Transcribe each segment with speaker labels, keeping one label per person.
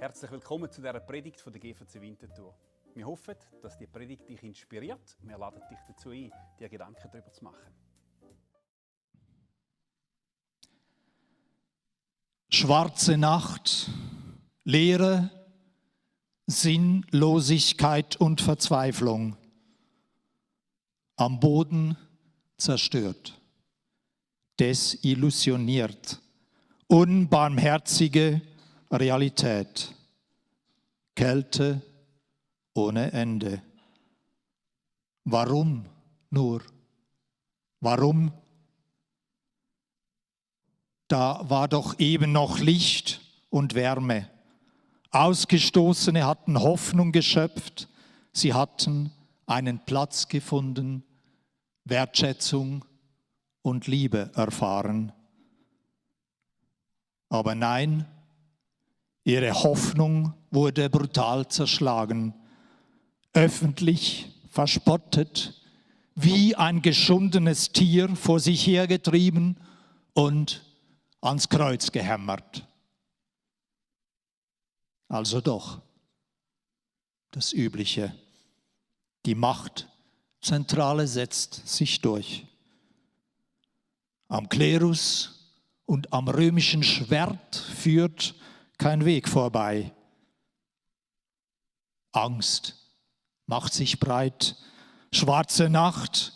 Speaker 1: Herzlich willkommen zu dieser Predigt von der GVC Winterthur. Wir hoffen, dass die Predigt dich inspiriert. Wir laden dich dazu ein, dir Gedanken darüber zu machen.
Speaker 2: Schwarze Nacht, Leere, Sinnlosigkeit und Verzweiflung. Am Boden zerstört, desillusioniert, unbarmherzige Realität, Kälte ohne Ende. Warum nur? Warum? Da war doch eben noch Licht und Wärme. Ausgestoßene hatten Hoffnung geschöpft, sie hatten einen Platz gefunden, Wertschätzung und Liebe erfahren. Aber nein, ihre Hoffnung wurde brutal zerschlagen, öffentlich verspottet, wie ein geschundenes Tier vor sich hergetrieben und ans Kreuz gehämmert. Also doch das Übliche. Die Machtzentrale setzt sich durch. Am Klerus und am römischen Schwert führt kein Weg vorbei. Angst macht sich breit, schwarze Nacht,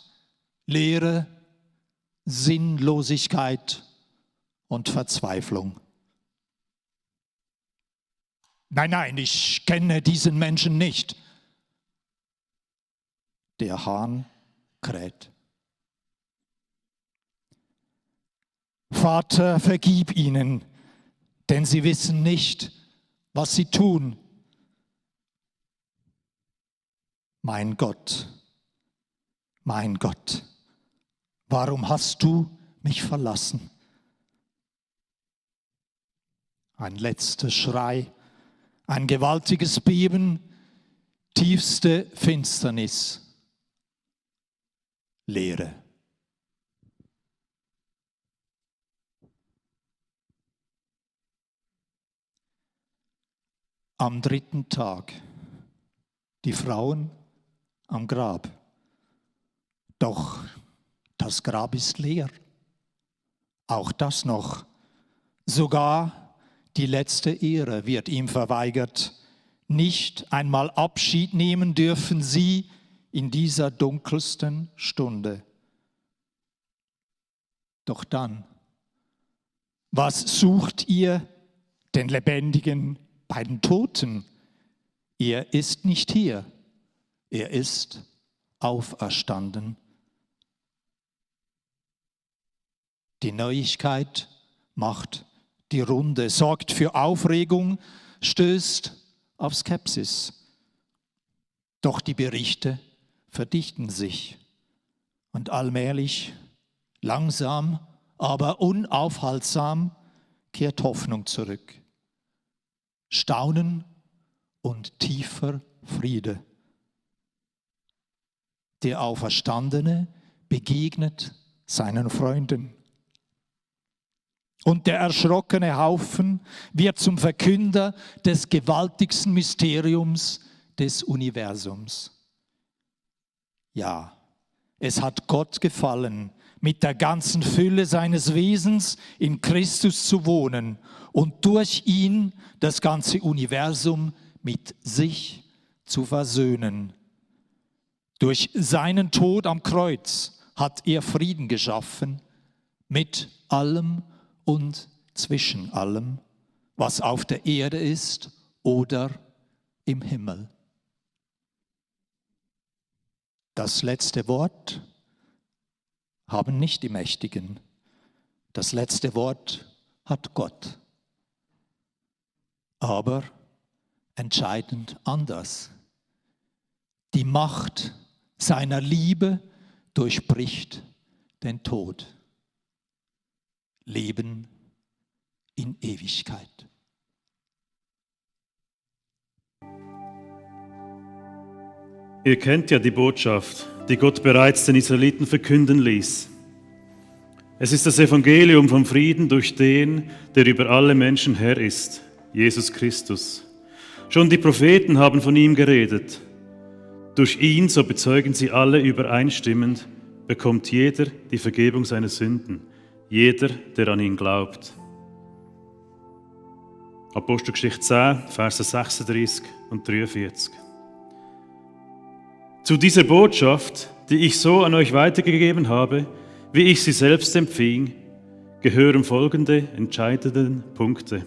Speaker 2: Leere, Sinnlosigkeit und Verzweiflung. Nein, ich kenne diesen Menschen nicht. Der Hahn kräht. Vater, vergib ihnen, denn sie wissen nicht, was sie tun. Mein Gott, warum hast du mich verlassen? Ein letzter Schrei, ein gewaltiges Beben, tiefste Finsternis, Leere. Am dritten Tag, die Frauen am Grab. Doch das Grab ist leer. Auch das noch. Sogar die letzte Ehre wird ihm verweigert. Nicht einmal Abschied nehmen dürfen sie in dieser dunkelsten Stunde. Doch dann, was sucht ihr den Lebendigen bei den Toten? Er ist nicht hier, er ist auferstanden. Die Neuigkeit macht die Runde, sorgt für Aufregung, stößt auf Skepsis. Doch die Berichte verdichten sich und allmählich, langsam, aber unaufhaltsam kehrt Hoffnung zurück. Staunen und tiefer Friede. Der Auferstandene begegnet seinen Freunden. Und der erschrockene Haufen wird zum Verkünder des gewaltigsten Mysteriums des Universums. Ja, es hat Gott gefallen, mit der ganzen Fülle seines Wesens in Christus zu wohnen und durch ihn das ganze Universum mit sich zu versöhnen. Durch seinen Tod am Kreuz hat er Frieden geschaffen mit allem und zwischen allem, was auf der Erde ist oder im Himmel. Das letzte Wort haben nicht die Mächtigen. Das letzte Wort hat Gott. Aber entscheidend anders. Die Macht seiner Liebe durchbricht den Tod. Leben in Ewigkeit.
Speaker 3: Ihr kennt ja die Botschaft, die Gott bereits den Israeliten verkünden ließ. Es ist das Evangelium vom Frieden durch den, der über alle Menschen Herr ist, Jesus Christus. Schon die Propheten haben von ihm geredet. Durch ihn, so bezeugen sie alle übereinstimmend, bekommt jeder die Vergebung seiner Sünden, jeder, der an ihn glaubt. Apostelgeschichte 10, Verse 36 und 43. Zu dieser Botschaft, die ich so an euch weitergegeben habe, wie ich sie selbst empfing, gehören folgende entscheidende Punkte.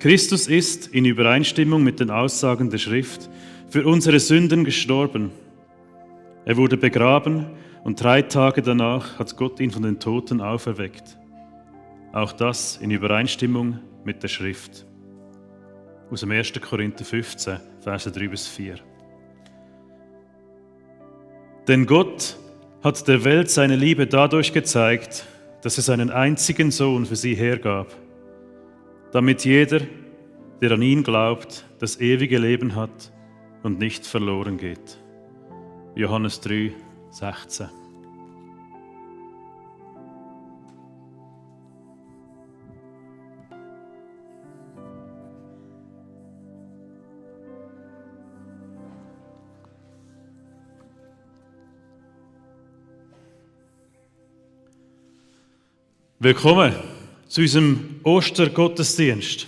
Speaker 3: Christus ist in Übereinstimmung mit den Aussagen der Schrift für unsere Sünden gestorben. Er wurde begraben und 3 Tage danach hat Gott ihn von den Toten auferweckt. Auch das in Übereinstimmung mit der Schrift. Aus dem 1. Korinther 15, Verse 3-4. Denn Gott hat der Welt seine Liebe dadurch gezeigt, dass er seinen einzigen Sohn für sie hergab, damit jeder, der an ihn glaubt, das ewige Leben hat und nicht verloren geht. Johannes 3, 16. Willkommen zu unserem Ostergottesdienst.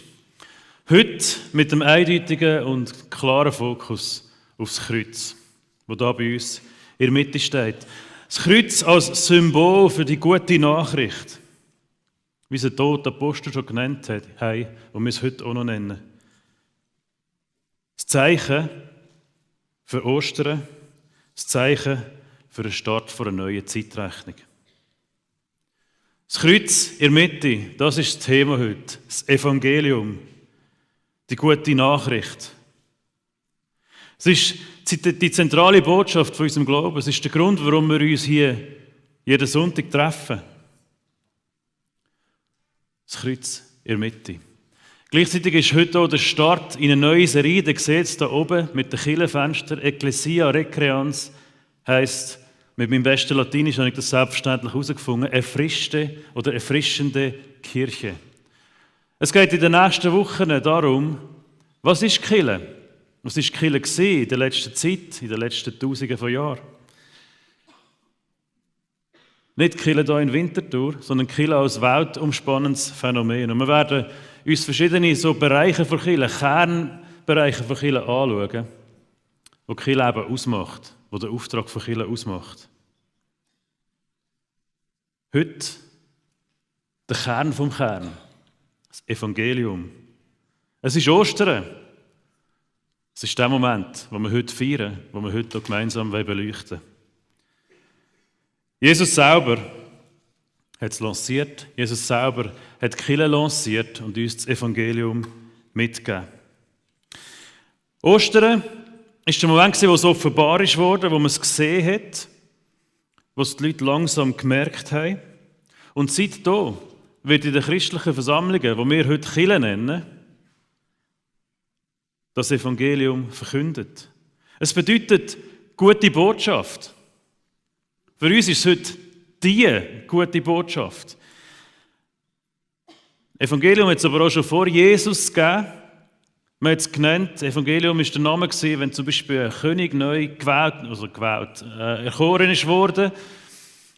Speaker 3: Heute mit dem eindeutigen und klaren Fokus aufs Kreuz, das hier bei uns in der Mitte steht. Das Kreuz als Symbol für die gute Nachricht, wie sie dort die Apostel schon genannt haben und wir es heute auch noch nennen. Das Zeichen für Ostern, das Zeichen für den Start von einer neuen Zeitrechnung. Das Kreuz in der Mitte, das ist das Thema heute, das Evangelium, die gute Nachricht. Es ist die zentrale Botschaft von unserem Glauben, es ist der Grund, warum wir uns hier jeden Sonntag treffen. Das Kreuz in der Mitte. Gleichzeitig ist heute auch der Start in eine neue Serie, ihr seht es hier oben mit den Kirchenfenstern, Ecclesia Recreans, heisst, mit meinem besten Latinisch habe ich das selbstverständlich herausgefunden, erfrischende Kirche. Es geht in den nächsten Wochen darum, was ist Kirche? Was ist Kirche in der letzten Zeit, in den letzten Tausenden von Jahren? Nicht Kirche hier in Winterthur, sondern Kirche als weltumspannendes Phänomen. Und wir werden uns verschiedene so Bereiche von Kirche, Kernbereiche von Kirche anschauen, die Kirche eben ausmacht, die den Auftrag von Kirche ausmacht. Heute der Kern vom Kern, das Evangelium. Es ist Ostern. Es ist der Moment, wo wir heute feiern, wo wir heute auch gemeinsam beleuchten wollen. Jesus selber hat es lanciert. Jesus selber hat die Kirche lanciert und uns das Evangelium mitgegeben. Ostern ist der Moment, wo es offenbar ist worden, wo man es gesehen hat, wo es die Leute langsam gemerkt haben. Und seitdem wird in den christlichen Versammlungen, die wir heute Kirche nennen, das Evangelium verkündet. Es bedeutet gute Botschaft. Für uns ist es heute die gute Botschaft. Evangelium hat es aber auch schon vor Jesus gegeben. Man hat es genannt, Evangelium war der Name, wenn zum Beispiel ein König neu erkoren ist worden.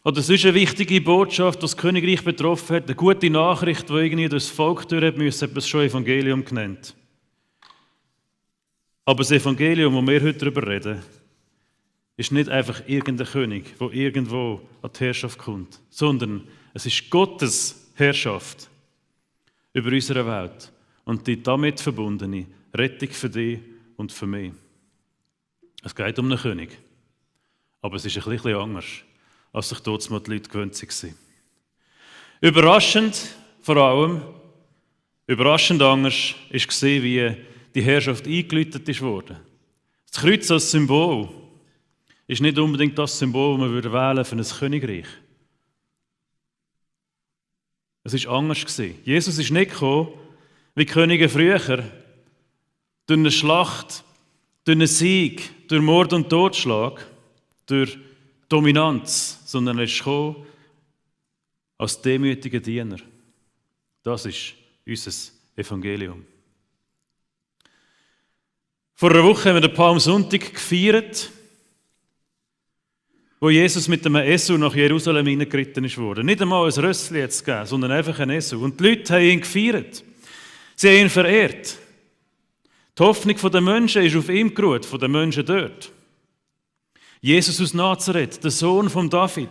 Speaker 3: Oder sonst eine wichtige Botschaft, die das Königreich betroffen hat, eine gute Nachricht, die irgendwie durch das Volk durch hat müssen, hat man es schon Evangelium genannt. Aber das Evangelium, das wir heute darüber reden, ist nicht einfach irgendein König, der irgendwo an die Herrschaft kommt, sondern es ist Gottes Herrschaft über unsere Welt und die damit verbundene Rettung für dich und für mich. Es geht um einen König, aber es ist ein bisschen anders, als sich dort mal die Leute gewöhnt waren. Überraschend vor allem, überraschend anders war, wie die Herrschaft eingeläutet wurde. Das Kreuz als Symbol ist nicht unbedingt das Symbol, das wir wählen für ein Königreich. Es war anders. Jesus ist nicht gekommen, wie Könige früher, durch eine Schlacht, durch einen Sieg, durch Mord und Totschlag, durch Dominanz, sondern er ist gekommen als demütiger Diener. Das ist unser Evangelium. Vor einer Woche haben wir den Palmsonntag gefeiert, wo Jesus mit einem Esel nach Jerusalem hineingeritten ist worden. Nicht einmal ein Rössli jetzt gegeben, sondern einfach ein Esel. Und die Leute haben ihn gefeiert. Sie haben ihn verehrt. Die Hoffnung der Menschen ist auf ihm geruht, von den Menschen dort. Jesus aus Nazareth, der Sohn von David,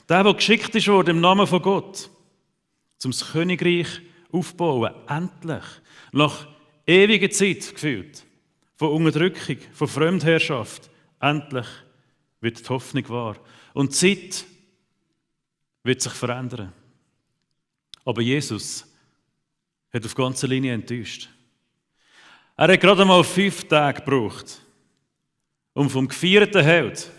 Speaker 3: der geschickt ist worden im Namen von Gott, um das Königreich aufzubauen, endlich, nach ewiger Zeit gefühlt, von Unterdrückung, von Fremdherrschaft, endlich wird die Hoffnung wahr. Und die Zeit wird sich verändern. Aber Jesus hat auf ganzer Linie enttäuscht. Er hat gerade mal 5 Tage gebraucht, um vom gefeierten Held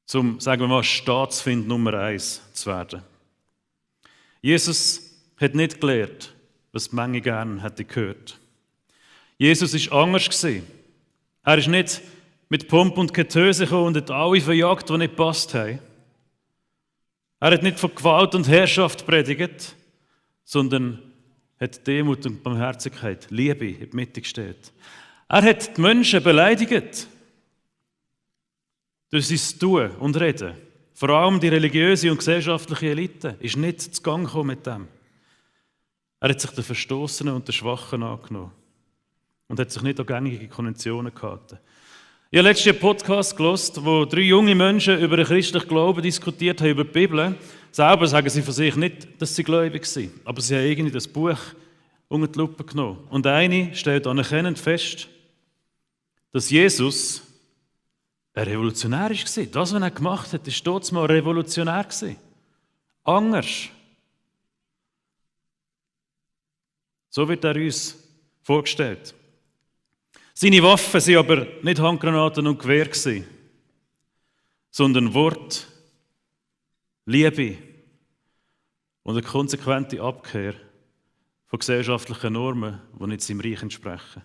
Speaker 3: zum, sagen wir mal, Staatsfind Nummer 1 zu werden. Jesus hat nicht gelehrt, was die Menge gerne hätte gehört. Jesus war anders. Er ist nicht mit Pomp und Getöse gekommen und hat alle verjagt, die nicht gepasst haben. Er hat nicht von Gewalt und Herrschaft predigt, sondern hat Demut und Barmherzigkeit, Liebe in die Mitte gestellt. Er hat die Menschen beleidigt. Durch sein Tun und Reden. Vor allem die religiöse und gesellschaftliche Elite ist nicht zu Gang gekommen mit dem. Er hat sich den Verstoßenen und den Schwachen angenommen und hat sich nicht an gängige Konventionen gehalten. Ich habe letztens einen Podcast gehört, wo 3 junge Menschen über den christlichen Glauben diskutiert haben, über die Bibel. Selber sagen sie von sich nicht, dass sie gläubig sind, aber sie haben irgendwie das Buch unter die Lupe genommen. Und eine stellt anerkennend fest, dass Jesus ein Revolutionär war. Das, was er gemacht hat, war dort mal revolutionär. Anders. So wird er uns vorgestellt. Seine Waffen waren aber nicht Handgranaten und Gewehr, sondern Wort, Liebe und eine konsequente Abkehr von gesellschaftlichen Normen, die nicht seinem Reich entsprechen.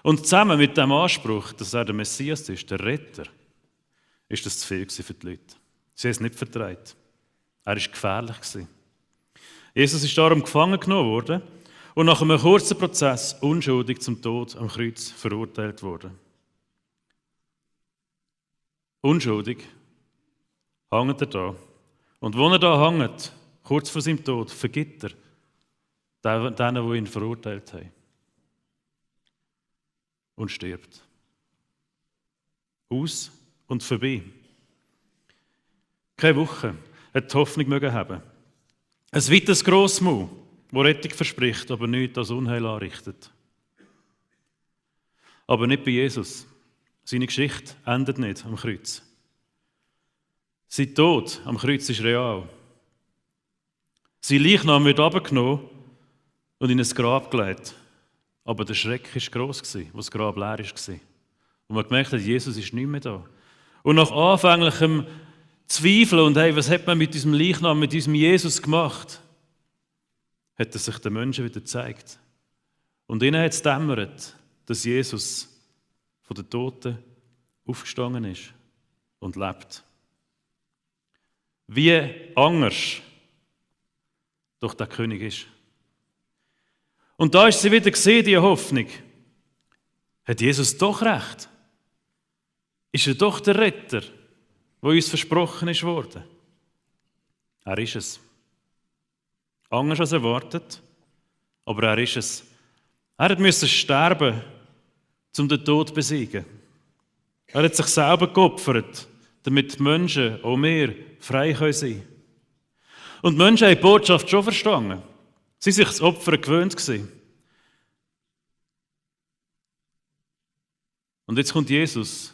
Speaker 3: Und zusammen mit dem Anspruch, dass er der Messias ist, der Retter, ist das zu viel für die Leute. Sie haben es nicht vertraut. Er war gefährlich. Jesus ist darum gefangen genommen worden und nach einem kurzen Prozess unschuldig zum Tod am Kreuz verurteilt worden. Unschuldig hängt er da. Und wo er da hängt, kurz vor seinem Tod, vergibt er denen, die ihn verurteilt haben. Und stirbt. Aus und vorbei. Keine Woche hat die Hoffnung mögen haben. Ein weiteres Grossmaul, das Rettung verspricht, aber nichts als Unheil anrichtet. Aber nicht bei Jesus. Seine Geschichte endet nicht am Kreuz. Sein Tod am Kreuz ist real. Sein Leichnam wird abgenommen und in ein Grab gelegt. Aber der Schreck war gross, als das Grab leer war. Und man gemerkt hat, Jesus ist nicht mehr da. Und nach anfänglichem Zweifeln und hey, was hat man mit diesem Leichnam, mit diesem Jesus gemacht, hat er sich den Menschen wieder gezeigt. Und ihnen hat es dämmert, dass Jesus von den Toten aufgestanden ist und lebt. Wie anders doch der König ist. Und da ist sie wieder gesehen, die Hoffnung. Hat Jesus doch recht? Ist er doch der Retter, der uns versprochen ist worden? Er ist es. Anders als erwartet, aber er ist es. Er musste sterben, um den Tod zu besiegen. Er hat sich selber geopfert, damit die Menschen, auch wir, frei sein können. Und die Menschen haben die Botschaft schon verstanden. Sie waren sich das Opfer gewöhnt. Und jetzt kommt Jesus,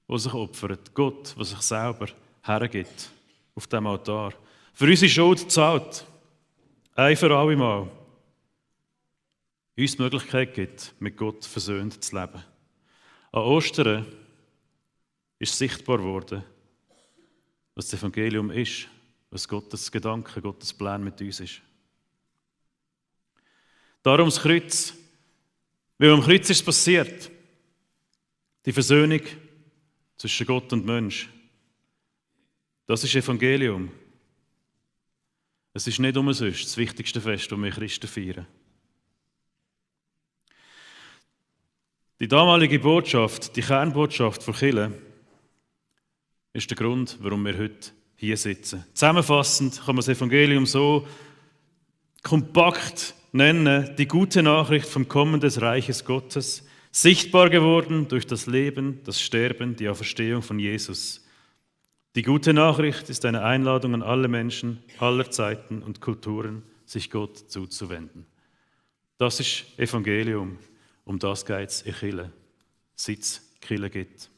Speaker 3: der sich opfert. Gott, der sich selber hergibt auf dem Altar. Für unsere Schuld zahlt. Ein für alle Mal. Uns die Möglichkeit gibt, mit Gott versöhnt zu leben. An Ostern ist sichtbar geworden, was das Evangelium ist, was Gottes Gedanke, Gottes Plan mit uns ist. Darum das Kreuz, weil am Kreuz ist es passiert. Die Versöhnung zwischen Gott und Mensch. Das ist Evangelium. Es ist nicht umsonst das wichtigste Fest, das wir Christen feiern. Die damalige Botschaft, die Kernbotschaft von Kirche, ist der Grund, warum wir heute hier sitzen. Zusammenfassend kann man das Evangelium so kompakt nennen: die gute Nachricht vom Kommen des Reiches Gottes, sichtbar geworden durch das Leben, das Sterben, die Auferstehung von Jesus. Die gute Nachricht ist eine Einladung an alle Menschen aller Zeiten und Kulturen, sich Gott zuzuwenden. Das ist Evangelium. Um das geht es in Kirche, seit es Kirche gibt.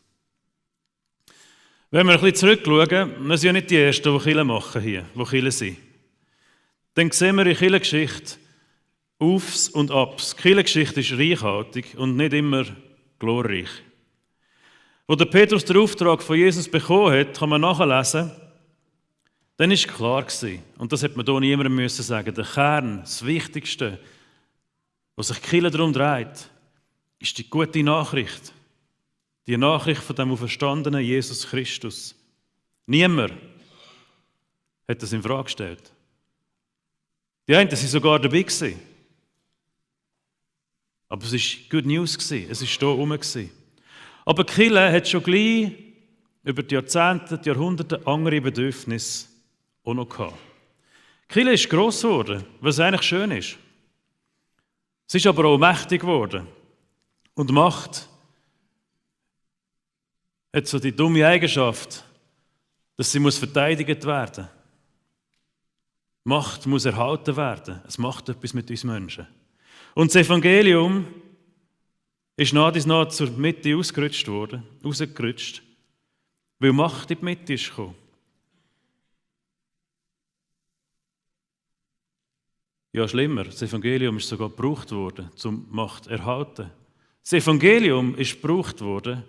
Speaker 3: Wenn wir ein bisschen zurückschauen, wir sind ja nicht die Ersten, die Kirche machen hier, die Kirche sind. Dann sehen wir in der Kirchengeschichte Aufs und Abs. Die Kirchengeschichte ist reichhaltig und nicht immer glorreich. Wo der Petrus den Auftrag von Jesus bekommen hat, kann man nachlesen, dann war klar gewesen, und das hätte man hier niemandem müssen sagen, der Kern, das Wichtigste, was sich die Kirche darum dreht, ist die gute Nachricht. Die Nachricht von dem auferstandenen Jesus Christus. Niemand hat das in Frage gestellt. Die einen waren sogar dabei gewesen. Aber es war Good News gewesen. Es war hier rum gewesen. Aber die Kirche hat schon gleich über die Jahrzehnte, die Jahrhunderte andere Bedürfnisse auch noch gehabt. Die Kirche ist gross geworden, was eigentlich schön ist. Es ist aber auch mächtig geworden. Und Macht hat so die dumme Eigenschaft, dass sie verteidigt werden muss. Macht muss erhalten werden. Es macht etwas mit uns Menschen. Und das Evangelium ist nach und nach zur Mitte rausgerutscht, weil Macht in die Mitte ist gekommen. Ja, schlimmer, das Evangelium ist sogar gebraucht worden, um Macht zu erhalten. Das Evangelium ist gebraucht worden,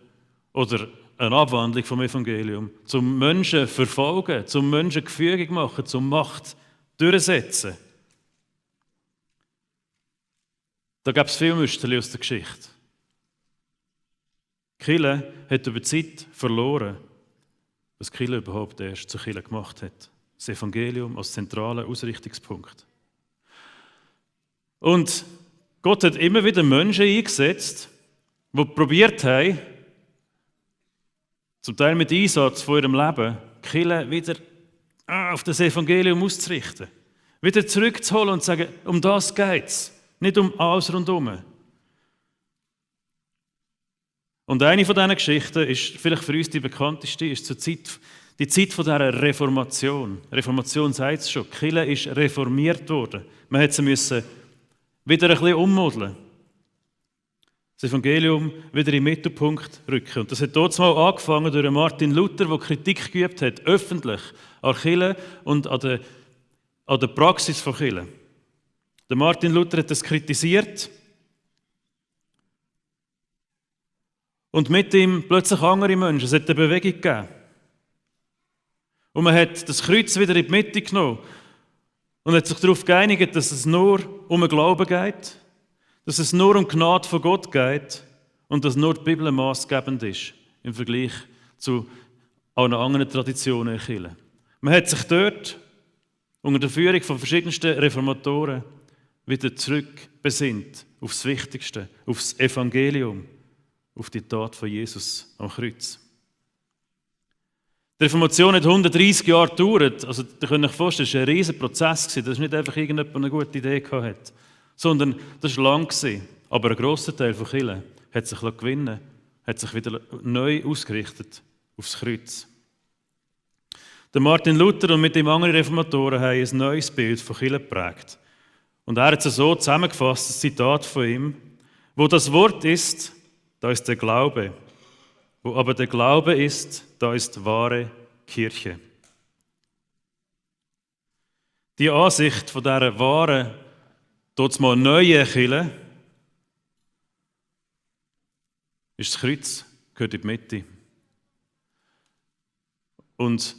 Speaker 3: oder eine Abwandlung vom Evangelium, zum Menschen verfolgen, zum Menschen gefügig machen, zum Macht durchsetzen. Da gab es viele Muster aus der Geschichte. Die Kirche hat über die Zeit verloren, was die Kirche überhaupt erst zur Kirche gemacht hat. Das Evangelium als zentraler Ausrichtungspunkt. Und Gott hat immer wieder Menschen eingesetzt, die probiert haben, zum Teil mit Einsatz von ihrem Leben, die Kirche wieder auf das Evangelium auszurichten. Wieder zurückzuholen und zu sagen, um das geht es, nicht um alles rundherum. Und eine von diesen Geschichten ist vielleicht für uns die bekannteste, ist die Zeit von dieser Reformation. Reformation sagt es schon, die Kirche ist reformiert worden. Man hat sie müssen wieder ein bisschen ummodeln. Das Evangelium wieder in den Mittelpunkt rücken. Und das hat dort mal angefangen durch Martin Luther, der Kritik geübt hat, öffentlich an der Kirche und an der Praxis von Kirche. Der Martin Luther hat das kritisiert und mit ihm plötzlich andere Menschen. Es hat eine Bewegung gegeben. Und man hat das Kreuz wieder in die Mitte genommen und hat sich darauf geeinigt, dass es nur um den Glauben geht, dass es nur um die Gnade von Gott geht und dass nur die Bibel maßgebend ist im Vergleich zu allen anderen Traditionen in der Kirche. Man hat sich dort unter der Führung von verschiedensten Reformatoren wieder zurückbesinnt auf das Wichtigste, auf das Evangelium, auf die Tat von Jesus am Kreuz. Die Reformation hat 130 Jahre gedauert. Also, ihr könnt euch vorstellen, das war ein riesiger Prozess. Das war nicht einfach irgendjemand eine gute Idee hatte, sondern das war lang. Aber ein grosser Teil der Kirche hat sich gewinnen, hat sich wieder neu ausgerichtet aufs Kreuz. Der Martin Luther und mit dem anderen Reformatoren haben ein neues Bild von Kirche geprägt. Und er hat es so zusammengefasst, ein Zitat von ihm: Wo das Wort ist, da ist der Glaube. Wo aber der Glaube ist, da ist wahre Kirche. Die Ansicht von dieser wahren, dort mal neuen Kirche ist das Kreuz, gehört in die Mitte. Und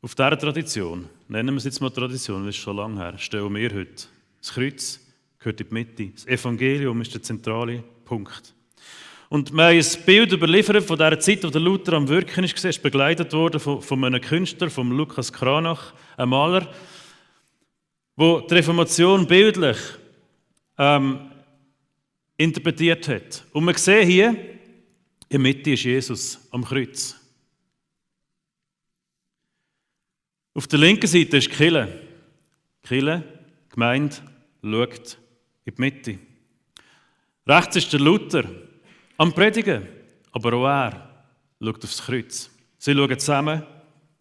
Speaker 3: auf dieser Tradition, nennen wir es jetzt mal Tradition, das ist schon lange her, stellen wir heute. Das Kreuz gehört in die Mitte. Das Evangelium ist der zentrale Punkt. Und wir haben ein Bild überliefert von dieser Zeit, wo der Luther am Wirken ist, ist begleitet worden von einem Künstler, von Lukas Cranach, einem Maler, wo die Reformation bildlich interpretiert hat. Und wir sehen hier, in der Mitte ist Jesus am Kreuz. Auf der linken Seite ist die Kirche. Die Kirche, die Gemeinde, schaut in die Mitte. Rechts ist der Luther am Predigen, aber auch er schaut aufs Kreuz. Sie schauen zusammen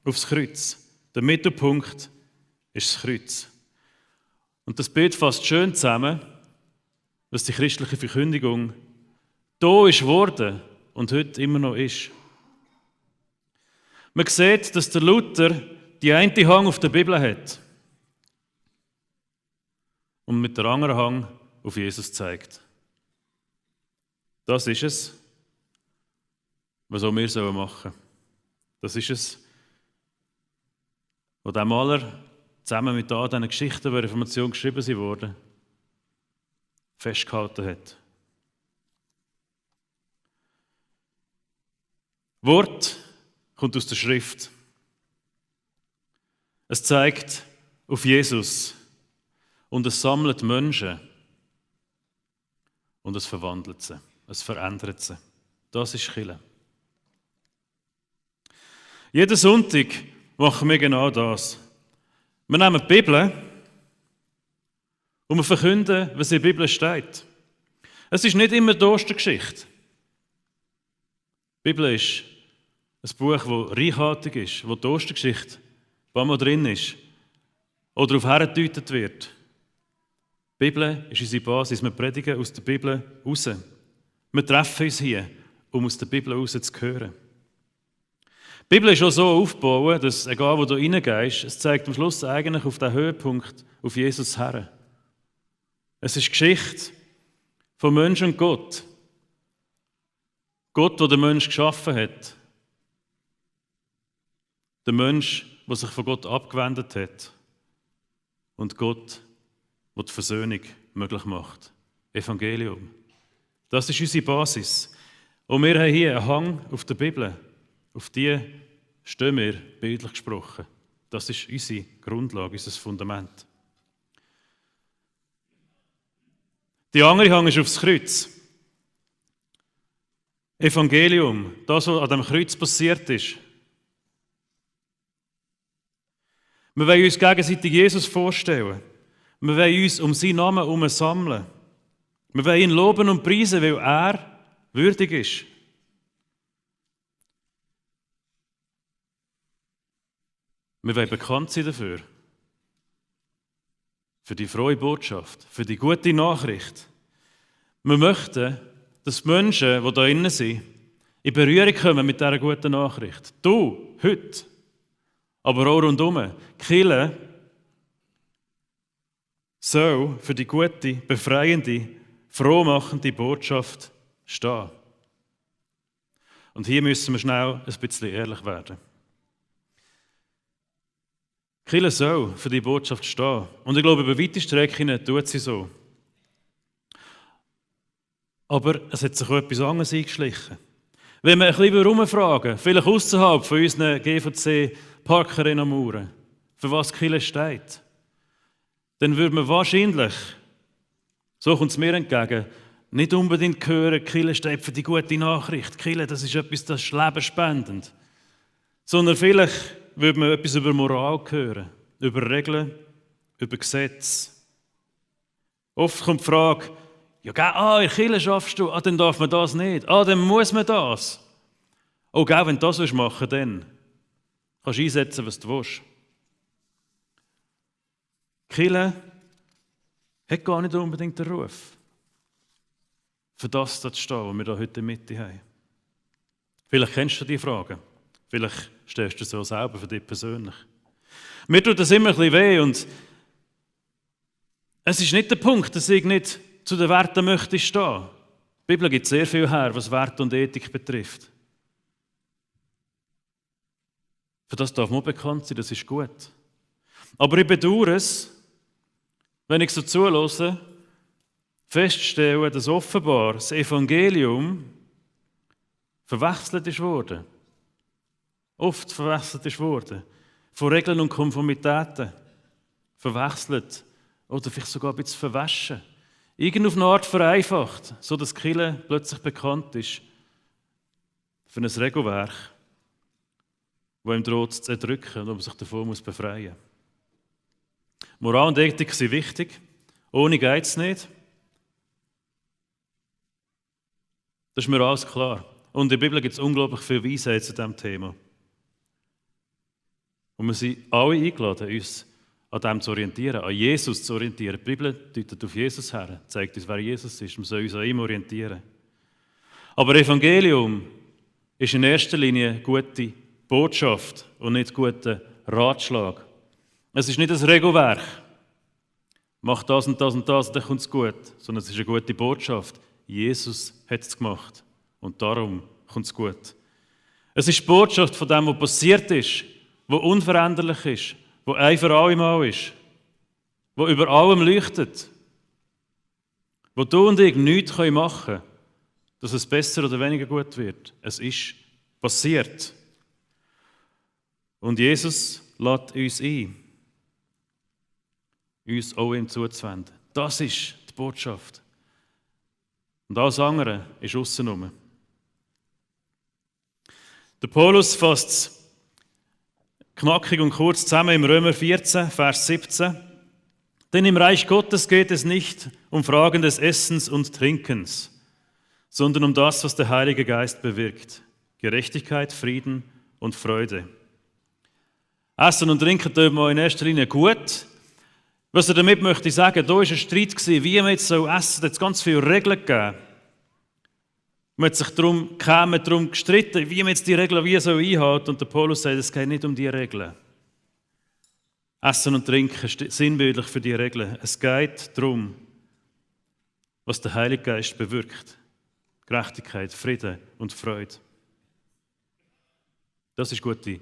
Speaker 3: aufs Kreuz. Der Mittelpunkt ist das Kreuz. Und das Bild fasst schön zusammen, was die christliche Verkündigung da ist worden und heute immer noch ist. Man sieht, dass der Luther die eine Hang auf der Bibel hat und mit der anderen Hang auf Jesus zeigt. Das ist es, was auch wir machen sollen. Das ist es, was der Maler zusammen mit all diesen Geschichten der Reformation geschrieben wurden, festgehalten hat. Wort kommt aus der Schrift. Es zeigt auf Jesus und es sammelt Menschen und es verwandelt sie, es verändert sie. Das ist Kirche. Jeden Sonntag machen wir genau das. Wir nehmen die Bibel und wir verkünden, was in der Bibel steht. Es ist nicht immer die Ostergeschichte. Die Bibel ist ein Buch, das reichhaltig ist, wo die Ostergeschichte ein paar Mal drin ist oder darauf hingedeutet wird. Die Bibel ist unsere Basis. Wir predigen aus der Bibel raus. Wir treffen uns hier, um aus der Bibel raus zu hören. Die Bibel ist auch so aufgebaut, dass, egal wo du reingehst, es zeigt am Schluss eigentlich auf den Höhepunkt, auf Jesus her. Es ist Geschichte von Mensch und Gott. Gott, der den Menschen geschaffen hat. Der Mensch, der sich von Gott abgewendet hat. Und Gott, der die Versöhnung möglich macht. Evangelium. Das ist unsere Basis. Und wir haben hier einen Hang auf der Bibel. Auf die stehen wir, bildlich gesprochen. Das ist unsere Grundlage, unser Fundament. Die andere Hang ist aufs Kreuz. Evangelium, das, was an dem Kreuz passiert ist. Wir wollen uns gegenseitig Jesus vorstellen. Wir wollen uns um seinen Namen herum sammeln. Wir wollen ihn loben und preisen, weil er würdig ist. Wir wollen bekannt sein dafür. Für die frohe Botschaft, für die gute Nachricht. Wir möchten, dass die Menschen, die da drinnen sind, in Berührung kommen mit dieser guten Nachricht. Du, heute, aber auch rundherum. Die Kirche soll für die gute, befreiende, frohmachende Botschaft stehen. Und hier müssen wir schnell ein bisschen ehrlich werden. Die Kirche soll für die Botschaft stehen. Und ich glaube, über weite Strecken tut sie so. Aber es hat sich auch etwas anderes eingeschlichen. Wenn wir ein bisschen herumfragen, vielleicht außerhalb von unseren GVC-Parkerinnen am Mauern, für was die Kirche steht, dann würde man wahrscheinlich, so kommt es mir entgegen, nicht unbedingt hören, die Kirche steht für die gute Nachricht. Die Kirche, das ist etwas, das ist lebensspendend. Sondern vielleicht würde man etwas über Moral hören, über Regeln, über Gesetze. Oft kommt die Frage, ja, in der Kirche schaffst du, dann darf man das nicht, dann muss man das. Oh, wenn du das machen willst, dann kannst du einsetzen, was du willst. Die Kirche hat gar nicht unbedingt den Ruf, für das zu stehen, was wir hier heute in der Mitte haben. Vielleicht kennst du die Fragen. Vielleicht stellst du es auch selber für dich persönlich. Mir tut das immer ein bisschen weh und es ist nicht der Punkt, dass ich nicht zu den Werten möchte stehen. Die Bibel gibt sehr viel her, was Werte und Ethik betrifft. Für das darf man bekannt sein, das ist gut. Aber ich bedauere es, wenn ich so zuhöre, feststelle, dass offenbar das Evangelium verwechselt ist worden. Oft verwechselt ist worden. Von Regeln und Konformitäten. Verwechselt. Oder vielleicht sogar ein bisschen verwaschen. Irgend auf eine Art vereinfacht, so dass die Kirche plötzlich bekannt ist für ein Regelwerk, das ihm droht zu erdrücken und man sich davon befreien muss. Moral und Ethik sind wichtig. Ohne geht es nicht. Das ist mir alles klar. Und in der Bibel gibt es unglaublich viel Weisheit zu diesem Thema. Und wir sind alle eingeladen, uns an dem zu orientieren, an Jesus zu orientieren. Die Bibel deutet auf Jesus her, zeigt uns, wer Jesus ist. Wir sollen uns an ihm orientieren. Aber Evangelium ist in erster Linie gute Botschaft und nicht guter Ratschlag. Es ist nicht ein Regelwerk. Mach das und das und das, dann kommt es gut. Sondern es ist eine gute Botschaft. Jesus hat es gemacht. Und darum kommt es gut. Es ist die Botschaft von dem, was passiert ist, was unveränderlich ist, was ein für alle Mal ist, was über allem leuchtet, wo du und ich nichts machen können, dass es besser oder weniger gut wird. Es ist passiert. Und Jesus lädt uns ein, uns auch ihm zuzuwenden. Das ist die Botschaft. Und alles andere ist aussenrum. Der Paulus fasst es knackig und kurz zusammen im Römer 14, Vers 17. Denn im Reich Gottes geht es nicht um Fragen des Essens und Trinkens, sondern um das, was der Heilige Geist bewirkt. Gerechtigkeit, Frieden und Freude. Essen und Trinken tut man in erster Linie gut. Was er damit möchte sagen, da war ein Streit, wie man jetzt essen soll. Da hat es ganz viele Regeln gegeben. Man hat sich darum gestritten, wie man jetzt die Regeln einhalten soll. Und der Paulus sagt, es geht nicht um die Regeln. Essen und Trinken steht sinnbildlich für die Regeln. Es geht darum, was der Heilige Geist bewirkt. Gerechtigkeit, Frieden und Freude. Das ist gute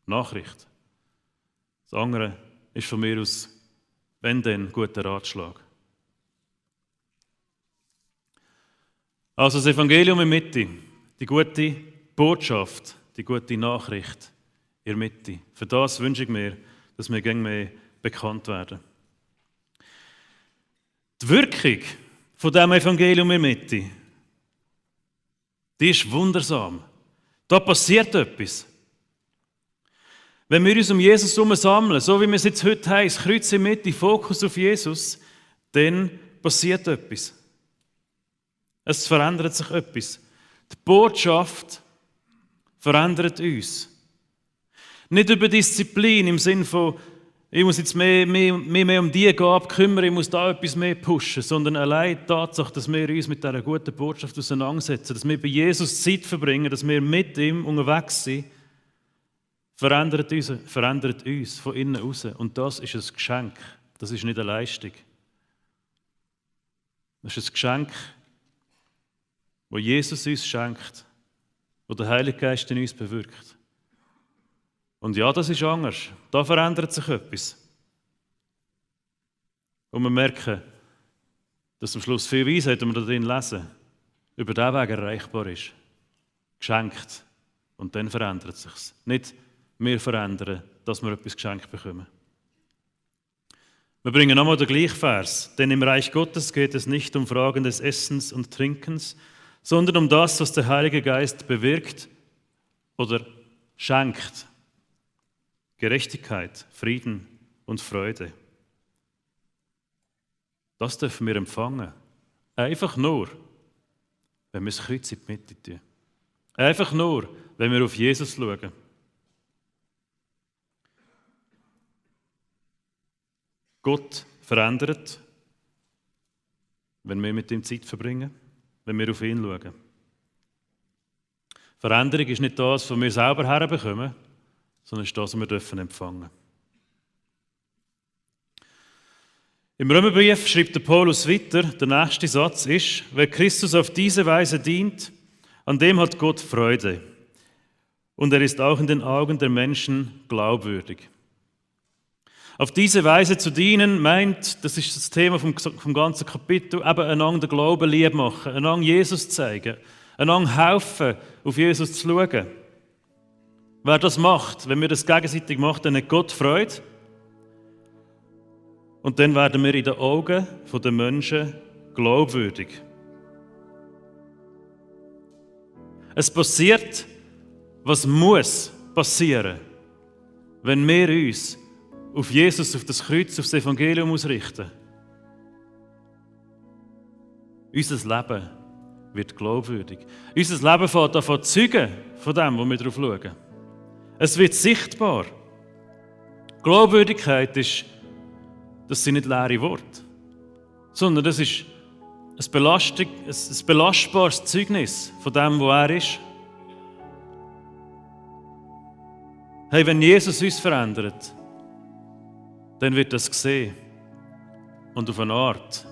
Speaker 3: Nachricht. Das andere ist von mir aus, wenn dann, ein guter Ratschlag. Also das Evangelium in der Mitte, die gute Botschaft, die gute Nachricht in der Mitte. Für das wünsche ich mir, dass wir gäng mehr bekannt werden. Die Wirkung von diesem Evangelium in der Mitte, die ist wundersam. Da passiert etwas. Wenn wir uns um Jesus herum sammeln, so wie wir es jetzt heute haben, das Kreuz in der Mitte, Fokus auf Jesus, dann passiert etwas. Es verändert sich etwas. Die Botschaft verändert uns. Nicht über Disziplin im Sinne von, ich muss jetzt mehr um die Gabe kümmern, ich muss da etwas mehr pushen, sondern allein die Tatsache, dass wir uns mit dieser guten Botschaft auseinandersetzen, dass wir bei Jesus Zeit verbringen, dass wir mit ihm unterwegs sind, verändert uns von innen raus. Und das ist ein Geschenk, das ist nicht eine Leistung. Das ist ein Geschenk, wo Jesus uns schenkt, wo der Heilige Geist in uns bewirkt. Und ja, das ist anders. Da verändert sich etwas. Und wir merken, dass am Schluss viel Weisheit, die wir da drin lesen, über diesen Weg erreichbar ist. Geschenkt. Und dann verändert es sich. Nicht wir verändern, dass wir etwas geschenkt bekommen. Wir bringen nochmal den gleichen Vers. Denn im Reich Gottes geht es nicht um Fragen des Essens und Trinkens, sondern um das, was der Heilige Geist bewirkt oder schenkt. Gerechtigkeit, Frieden und Freude. Das dürfen wir empfangen. Einfach nur, wenn wir das Kreuz in die Mitte tun. Einfach nur, wenn wir auf Jesus schauen. Gott verändert, wenn wir mit ihm Zeit verbringen, wenn wir auf ihn schauen. Veränderung ist nicht das, was wir selber herbekommen, sondern ist das, was wir dürfen empfangen. Im Römerbrief schreibt der Paulus weiter, der nächste Satz ist, wer Christus auf diese Weise dient, an dem hat Gott Freude. Und er ist auch in den Augen der Menschen glaubwürdig. Auf diese Weise zu dienen meint, das ist das Thema vom ganzen Kapitel, eben einander den Glauben lieb machen, einander Jesus zeigen, einander helfen, auf Jesus zu schauen. Wer das macht, wenn wir das gegenseitig machen, dann hat Gott Freude. Und dann werden wir in den Augen der Menschen glaubwürdig. Es passiert, was muss passieren, wenn wir uns auf Jesus, auf das Kreuz, auf das Evangelium ausrichten. Unser Leben wird glaubwürdig. Unser Leben fängt an zu zeugen von dem, wo wir drauf schauen. Es wird sichtbar. Glaubwürdigkeit ist, das sind nicht leere Worte, sondern das ist ein belastbares Zeugnis von dem, wo er ist. Hey, wenn Jesus uns verändert, dann wird das gesehen. Und auf eine Art,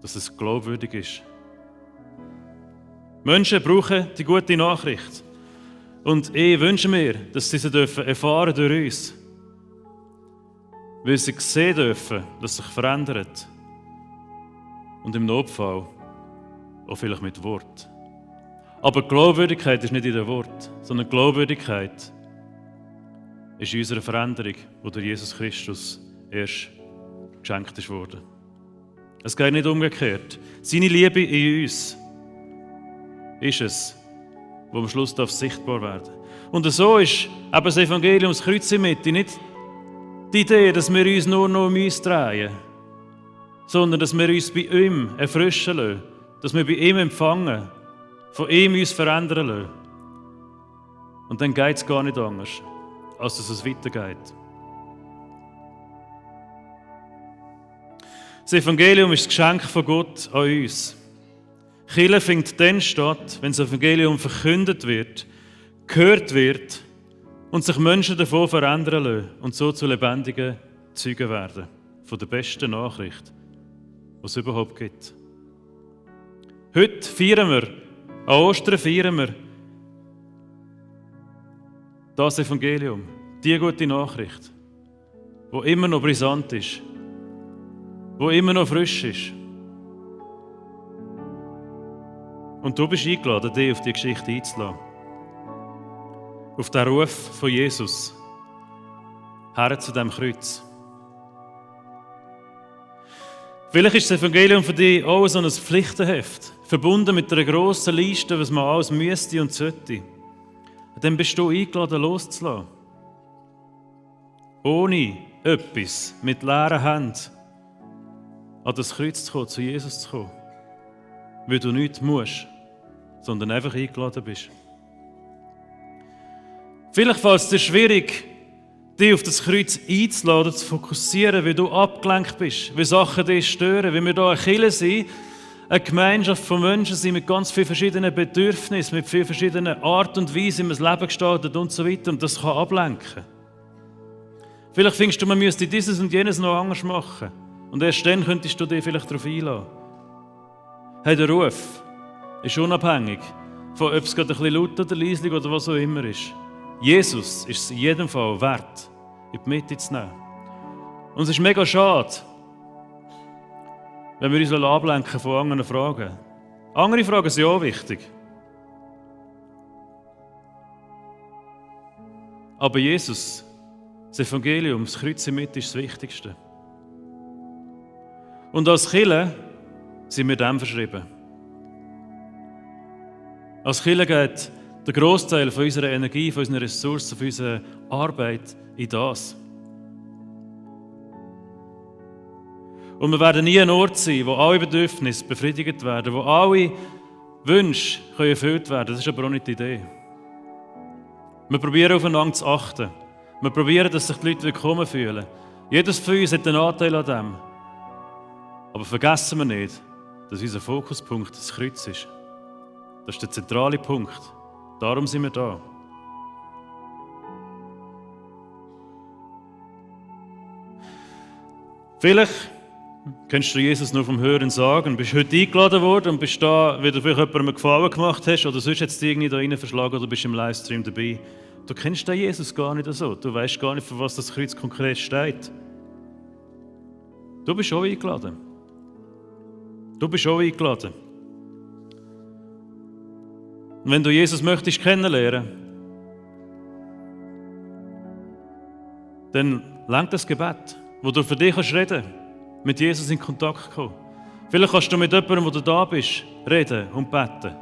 Speaker 3: dass es glaubwürdig ist. Menschen brauchen die gute Nachricht. Und ich wünsche mir, dass sie erfahren durch uns. Weil sie sehen dürfen, dass sich verändert. Und im Notfall auch vielleicht mit Wort. Aber Glaubwürdigkeit ist nicht in den Wort, sondern Glaubwürdigkeit ist in unserer Veränderung, die durch Jesus Christus erst geschenkt ist worden. Es geht nicht umgekehrt. Seine Liebe in uns ist es, wo am Schluss sichtbar werden darf. Und so ist eben das Evangelium, das Kreuz in der Mitte, nicht die Idee, dass wir uns nur noch um uns drehen, sondern dass wir uns bei ihm erfrischen lassen, dass wir bei ihm empfangen, von ihm uns verändern lassen. Und dann geht es gar nicht anders, als dass es weitergeht. Das Evangelium ist das Geschenk von Gott an uns. Kirche findet dann statt, wenn das Evangelium verkündet wird, gehört wird und sich Menschen davon verändern lassen und so zu lebendigen Zeugen werden. Von der besten Nachricht, die es überhaupt gibt. Heute feiern wir, an Ostern feiern wir das Evangelium, die gute Nachricht, die immer noch brisant ist, die immer noch frisch ist. Und du bist eingeladen, dich auf die Geschichte einzulassen. Auf den Ruf von Jesus her zu diesem Kreuz. Vielleicht ist das Evangelium für dich auch so ein Pflichtenheft, verbunden mit einer grossen Liste, was man alles müsste und sollte. Dann bist du eingeladen, loszulassen. Ohne etwas, mit leeren Händen, an das Kreuz zu kommen, zu Jesus zu kommen. Weil du nichts musst, sondern einfach eingeladen bist. Vielleicht fällt es dir schwierig, dich auf das Kreuz einzuladen, zu fokussieren, weil du abgelenkt bist, weil Sachen dich stören, weil wir hier eine Kirche sind, eine Gemeinschaft von Menschen sind mit ganz vielen verschiedenen Bedürfnissen, mit vielen verschiedenen Art und Weise, wie man das Leben gestaltet und so weiter. Und das kann ablenken. Vielleicht findest du, man müsste dieses und jenes noch anders machen. Und erst dann könntest du dich vielleicht darauf einladen. Hey, der Ruf ist unabhängig von, ob es gerade ein bisschen laut oder leislich oder was auch immer ist. Jesus ist es in jedem Fall wert, in die Mitte zu nehmen. Und es ist mega schade, wenn wir uns ablenken von anderen Fragen. Andere Fragen sind auch wichtig. Aber Jesus, das Evangelium, das Kreuz in der Mitte ist das Wichtigste. Und als Kirche sind wir dem verschrieben. Als Kirche geht der Grossteil von unserer Energie, von unseren Ressourcen, von unserer Arbeit in das. Und wir werden nie ein Ort sein, wo alle Bedürfnisse befriedigt werden, wo alle Wünsche erfüllt werden. Das ist aber auch nicht die Idee. Wir probieren aufeinander zu achten. Wir probieren, dass sich die Leute willkommen fühlen. Jedes von uns hat einen Anteil an dem. Aber vergessen wir nicht, dass unser Fokuspunkt das Kreuz ist. Das ist der zentrale Punkt. Darum sind wir da. Vielleicht kennst du Jesus nur vom Hören sagen, bist heute eingeladen worden und bist da, weil du vielleicht jemandem Gefallen gemacht hast oder sonst jetzt irgendwie da rein verschlagen oder bist im Livestream dabei. Du kennst den Jesus gar nicht so. Du weißt gar nicht, für was das Kreuz konkret steht. Du bist auch eingeladen. Du bist auch eingeladen. Und wenn du Jesus möchtest kennenlernen, dann langt das Gebet. wo du für dich reden kannst, mit Jesus in Kontakt kommen. Vielleicht kannst du mit jemandem, wo du da bist, reden und beten.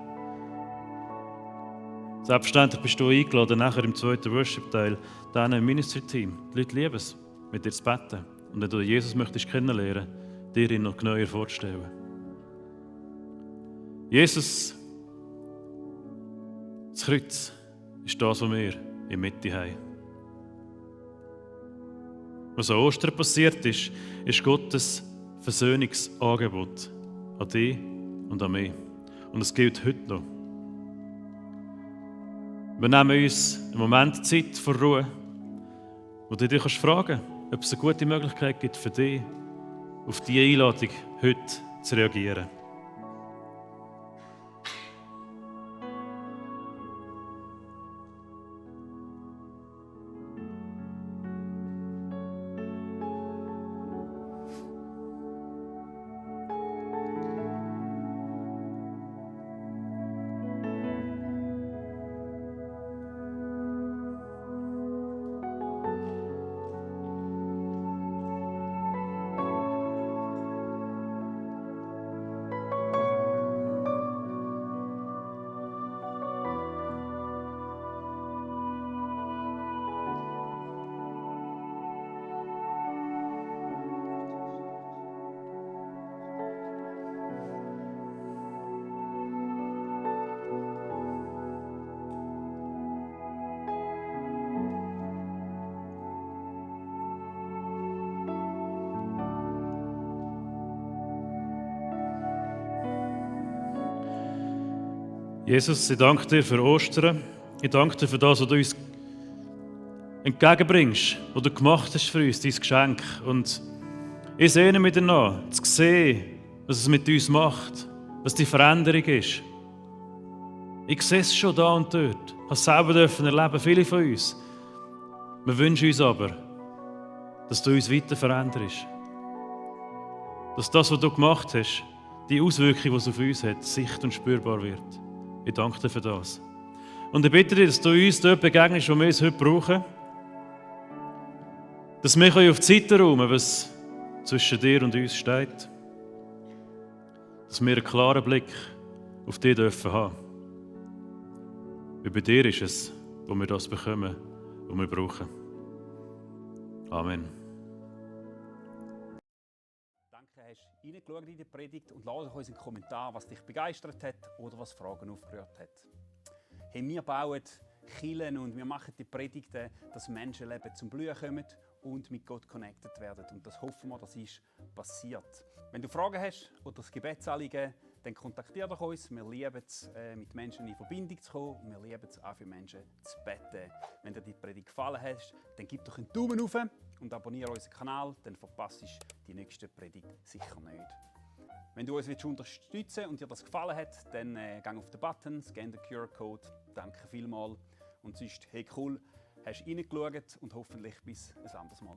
Speaker 3: Selbstverständlich bist du eingeladen, nachher im zweiten Worship-Teil, diesem Ministry-Team. Die Leute lieben es, mit dir zu beten. Und wenn du Jesus möchtest kennenlernen, dir ihn noch genauer vorzustellen. Jesus, das Kreuz ist das, was wir in der Mitte haben. Was an Ostern passiert ist, ist Gottes Versöhnungsangebot an dich und an mich. Und es gilt heute noch. Wir nehmen uns einen Moment Zeit vor Ruhe, wo du dich fragen kannst, ob es eine gute Möglichkeit gibt für dich, auf diese Einladung heute zu reagieren. Jesus, ich danke dir für Ostern. Ich danke dir für das, was du uns entgegenbringst, was du gemacht hast für uns, dein Geschenk. Und ich sehne mich danach, zu sehen, was es mit uns macht, was die Veränderung ist. Ich sehe es schon da und dort. Ich habe es selber erleben, viele von uns. Wir wünschen uns aber, dass du uns weiter veränderst. Dass das, was du gemacht hast, die Auswirkung, die es auf uns hat, sicht- und spürbar wird. Ich danke dir für das. Und ich bitte dich, dass du uns dort begegnest, wo wir es heute brauchen. Dass wir auf die Seite räumen, was zwischen dir und uns steht. Dass wir einen klaren Blick auf dich dürfen haben. Weil bei dir ist es, wo wir das bekommen, was wir brauchen. Amen.
Speaker 1: Danke, hast du reingeschaut in die Predigt und lass uns einen Kommentar, was dich begeistert hat oder was Fragen aufgerührt hat. Hey, wir bauen Kirchen und wir machen die Predigten, dass Menschenleben zum Blühen kommen und mit Gott connected werden. Und das hoffen wir, das ist passiert. Wenn du Fragen hast oder das Gebetsanliegen, dann kontaktiere doch uns. Wir lieben es, mit Menschen in Verbindung zu kommen. Wir lieben es auch für Menschen zu beten. Wenn dir die Predigt gefallen hat, dann gib doch einen Daumen hoch und abonniere unseren Kanal, dann verpasst du die nächste Predigt sicher nicht. Wenn du uns unterstützen willst und dir das gefallen hat, dann geh auf den Button, scan den QR-Code. Danke vielmals. Und sonst, hey cool, hast du reingeschaut und hoffentlich bis ein anderes Mal.